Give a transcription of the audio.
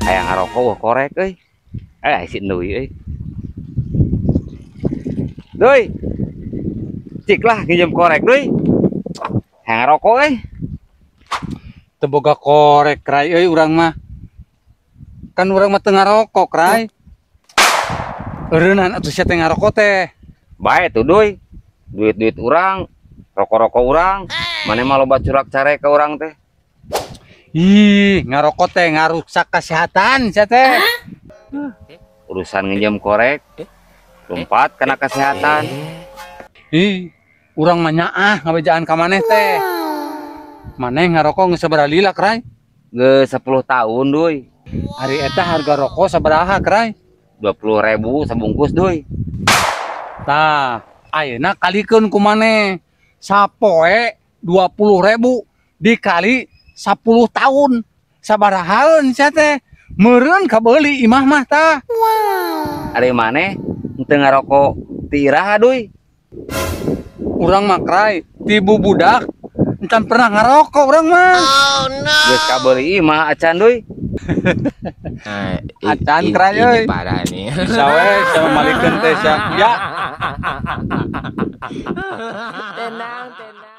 Hayang ngarokok wah korek euy. Eh si Nui euy. Duy. Cik lah nginjem korek duy. Hayang ngarokok euy. Teu boga korek Krai euy urang mah. Kan urang mah teu ngarokok Krai. Eureunnan atuh sia teh ngarokok teh. Bae tuh duy. Duit-duit urang, rokok-rokok urang. Maneh mah loba curak carek ka urang teh. Ih, ngarokok teh ngarusak kesehatan sia teh. Urusan nginjem korek, lompat kana kesehatan. Ih, urang mah nyaah ngabejaan ka maneh teh. Maneh ngarokok geus sabaraha lila Krai? Geus 10 tahun duy. Ari eta harga rokok sabaraha Krai? 20.000 sabungkus duy. Tah, ayeuna kalikeun ku maneh. Sapoe 20.000 dikali 10 tahun. Sabarahaeun sia teh? Meureun kabeuli imah mah tah. Ari maneh henteu ngarokok ti iraha duy? Urang mah Krai, ti bubudak encan pernah ngarokok urang mah. Geus kabeuli imah acan duy. Nah, Acan Krai euy. ini parah nih. Bisa we sama malikeun teh sia. Ya. Tenang, tenang.